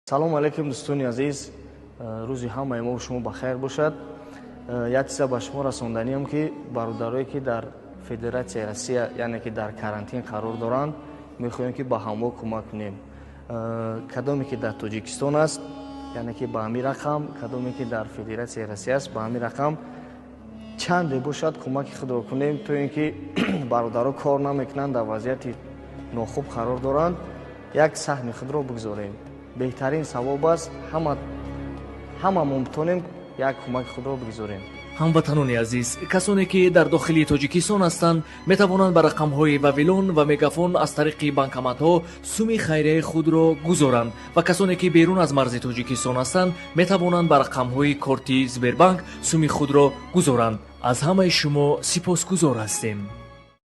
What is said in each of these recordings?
Салому алайкум, дӯстони азиз. Рӯзи ҳамаи мо шумо ба хайр бошад. Як чиза ба шумо расонданиам, ки бародарое, ки дар Федератсияи Россия, яъне ки дар карантин қарор доранд, мехоҳем, ки ба ҳамво кӯмак кунем. Кадоме ки дар Тоҷикистон аст, яъне ки ба ҳамин рақам, кадоме ки дар Федератсияи Россия аст, ба ҳамин рақам чанде бошад, кӯмаки худро кунем, то ин ки бародаро кор намекунанд, дар вазъияти нохуб қарор доранд, як саҳми худро бигзорем. Беҳтарин савоб аст. Ҳамамон битонем, як кӯмаки худро бигзорем. Ҳамватанони азиз, касоне ки дар дохили Тоҷикистон ҳастанд, метавонанд ба рақамҳои Вавилон ва Мегафон аз тариқи банкоматҳо суми хайрияи худро гузоранд ва касоне ки берун аз марзи Тоҷикистон ҳастанд, метавонанд ба рақамҳои корти Сбербанк суми худро гузоранд. Аз ҳамаи шумо сипосгузор ҳастем.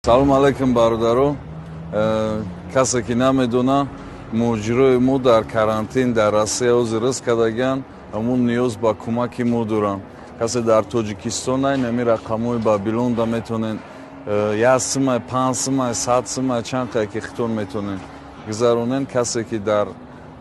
Салому алайкум, бародаро. Касе ки намедона, муҳоҷирои мо дар карантин дар Россия ҳозир ризқ кардагианд, ҳамун ниёз ба кӯмаки мо доранд. Касе дар Тоҷикистон, ҳами рақамҳои Бабилонда метонен як сумай, 5 сумай, 100 сумай, чанд қая ки хитон метонен гузаронен. Касе ки дар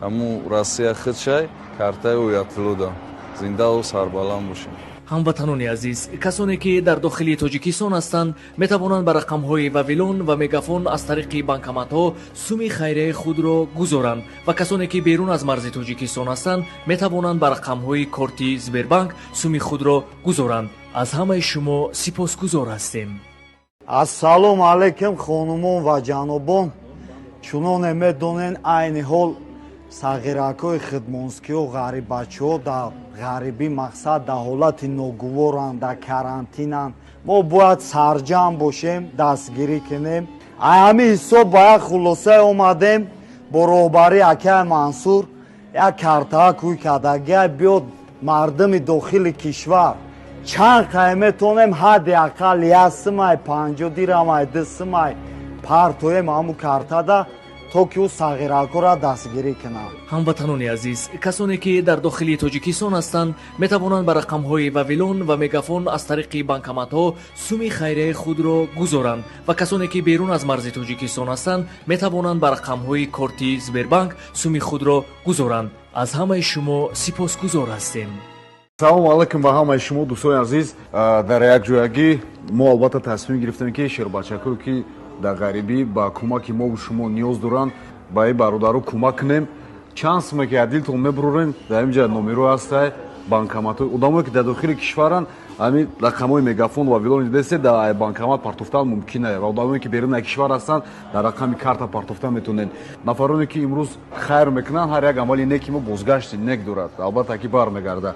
ҳамун Россия худшай, картаи Оятуллода. Зиндаву сарбаланд бошед. Ҳамватанони азиз, касоне ки дар дохили Тоҷикистон ҳастанд, метавонанд ба рақамҳои Вавилон ва Мегафон аз тариқи банкоматҳо суми хайрияи худро гузоранд ва касоне ки берун аз марзи Тоҷикистон ҳастанд, метавонанд ба рақамҳои корти Сбербанк суми худро гузоранд. Аз ҳамаи шумо сипосгузор ҳастем. Ассалому алайкум, хонумон ва ҷанобон. Чуноне медонен, айни ҳол сағиракҳои хидмонскиҳо, ғариббачаҳо дар ғарибӣ, мақсад, дар ҳолати ногуворанд, дар карантинанд. Мо бояд сарҷамъ бошем, дастгирӣ кунем. Ай ҳамин ҳисоб ба як хулосае омадем бо роҳбарии акаи Мансур. Як картаа кӯй кардагия биёд. Мардуми дохили кишвар чанд қай метонем, ҳадди ақал 1 сумай, 50 дирамай, 2 сумай партоем ҳамун картада, то ки ӯ сағиракҳоро дастгирӣ кунад. Ҳамватанони азиз, касоне ки дар дохили Тоҷикистон ҳастанд, метавонанд ба рақамҳои Вавилон ва Мегафон аз тариқи банкоматҳо суми хайрияи худро гузоранд ва касоне ки берун аз марзи Тоҷикистон ҳастанд, метавонанд ба рақамҳои корти Сбербанк суми худро гузоранд. Аз ҳамаи шумо сипосгузор ҳастем. Салому алайкум ба ҳамаи шумо, дӯстони азиз. Дар якҷоягӣ мо албатта тасмим гирифтем, ки шербачакҳое, ки дар ғарибӣ ба кӯмаки мову шумо ниёз доранд, ба ин бародаро кӯмак кунем. Чанд суме ки аз дилтон мебурорем, дар инҷа номеро ҳастай, банкоматҳои. Одамое, ки дар дохили кишваранд, ҳамин рақамҳои Мегафон ва Вавилон дидесе, дар банкомат партофтан мумкин ва одамое, ки берун аз кишвар ҳастанд, дар рақами карта партофтан метавонед. Нафароне, ки имрӯз хайр мекунанд, ҳар як амали неки мо бозгашти нек дорад, албатта ки бармегарда.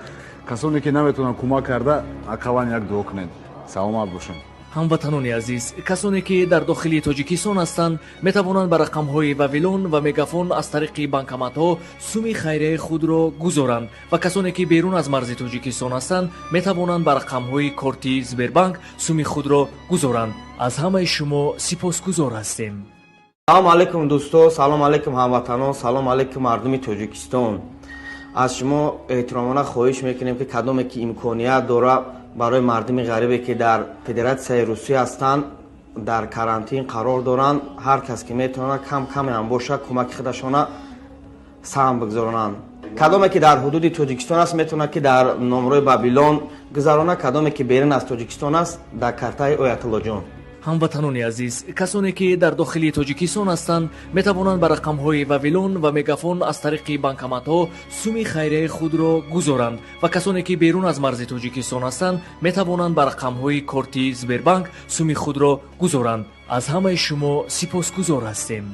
Касоне, ки наметавонанд кӯмак карда, ақаллан як дуо кунед. Саломат бошед. Ҳамватанони азиз, касоне ки дар дохили Тоҷикистон ҳастанд, метавонанд ба рақамҳои Вавилон ва Мегафон аз тариқи банкоматҳо суми хайрияи худро гузоранд ва касоне ки берун аз марзи Тоҷикистон ҳастанд, метавонанд ба рақамҳои корти Сбербанк суми худро гузоранд. Аз ҳамаи шумо сипосгузор ҳастем. Салому алайкум, дӯсто, салому алайкум, ҳамватанон, салому алайкум, мардуми Тоҷикистон. Аз шумо эҳтиромона хоҳиш мекунем, ки кадоме ки имконият дора, барои мардуми ғарибе, ки дар Федератсияи Русия ҳастанд, дар карантин қарор доранд, ҳар кас ки метавонад, кам каме ҳам бошад, кӯмаки худашона саҳм бигзоронанд. Кадоме ки дар ҳудуди Тоҷикистон аст, метавонад, ки дар номрои Бабилон гузаронад, кадоме ки берун аз Тоҷикистон аст, дар картаи Оятуллоҷон. Ҳамватанони азиз, касоне ки дар дохили Тоҷикистон ҳастанд, метавонанд ба рақамҳои Вавилон ва Мегафон аз тариқи банкоматҳо суми хайрияи худро гузоранд ва касоне ки берун аз марзи Тоҷикистон ҳастанд, метавонанд ба рақамҳои корти Сбербанк суми худро гузоранд. Аз ҳамаи шумо сипосгузор ҳастем.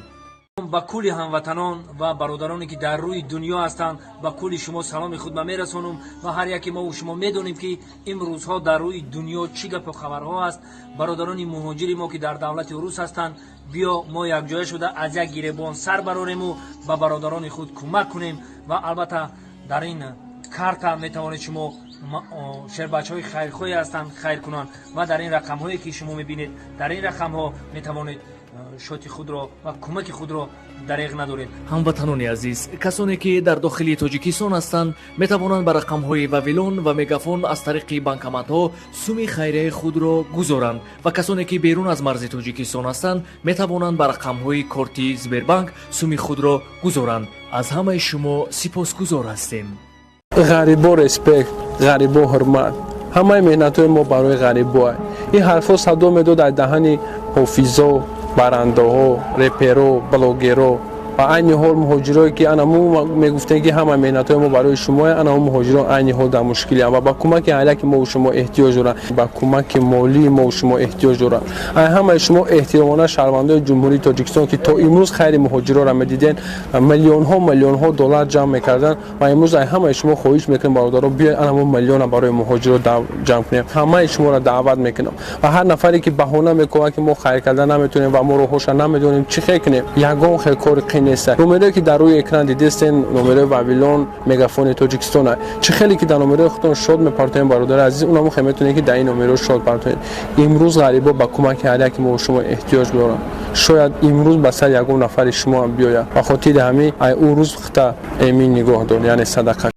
Ба кулли ҳамватанон ва бародароне, ки дар рӯи дунё ҳастанд, ба кулли шумо саломи худма мерасонум. Ва ҳар яке мову шумо медонем, ки имрӯзҳо дар рӯи дунё чӣ гапу хабарҳо аст. Бародарони муҳоҷири мо, ки дар давлати рус ҳастанд, биё мо якҷоя шуда аз як гиребон сар барорему ба бародарони худ кӯмак кунем. Ва албатта дар ин карта метавонед шумо, шербачаҳои хайрхоҳе ҳастанд, хайр кунанд. Ва дар ин рақамҳое, ки шумо мебинед, дар ин рақамҳо метавонед. Шоти худро ва кӯмаки худро дареғ надоред. Ҳамватанони азиз, касоне ки дар дохили Тоҷикистон ҳастанд, метавонанд ба рақамҳои Вавилон ва Мегафон аз тариқи банкоматҳо суми хайрияи худро гузоранд ва касоне ки берун аз марзи Тоҷикистон ҳастанд, метавонанд ба рақамҳои корти Сбербанк суми худро гузоранд. Аз ҳамаи шумо сипосгузор ҳастем. Ғарибо респект, ғарибо ҳурмат. Ҳамаи меҳнатҳои мо барои ғарибоа. Ин ҳарфҳо садо медод аз даҳани ҳофизо, барандаҳо, реперо, блогеро. Ва айни ҳол муҳоҷирое, ки ана мо мегуфтем, ки ҳама меҳнатҳои мо барои шумо, ана муҳоҷирон айни ҳол дар мушкилианд ва ба кӯмаки ҳар яки мову шумо эҳтиёҷ доранд, ба кӯмаки молии мову шумо эҳтиёҷ доранд. Ай ҳамаи шумо эҳтиромона, шаҳрвандои Ҷумҳурии Тоҷикистон, ки то имрӯз хайри муҳоҷиронро медиден, миллионҳо, миллионҳо доллар ҷамъ мекарданд, ва имрӯз ай ҳамаи шумо хоҳиш мекунем, бародаро, биёед, ана мо миллиона барои муҳоҷиро ҷамъ кунем. Ҳамаи шуморо даъват мекунам ва ҳар нафаре, ки баҳона мекунад, ки мо хайр карда наметавонем ва мо роҳҳоша намедонем, чӣ хел кунем, ягон хел кори қин нест. Номерое, ки дар рӯи экран дидестен, номерои Вавилон, Мегафони Тоҷикистон. Чӣ хеле ки дар номерои худтон шод мепартоем, бародари азиз, унамо хел метавонед, ки дар ин номеро шод партоед. Имрӯз ғарибо ба кӯмаки ҳар яки мо шумо эҳтиёҷ доранд. Шояд имрӯз ба сари ягон нафари шумо ҳам биёяд. Ба хотири ҳамин ай ӯ рӯз худта эмин нигоҳ дор, яъне садақа.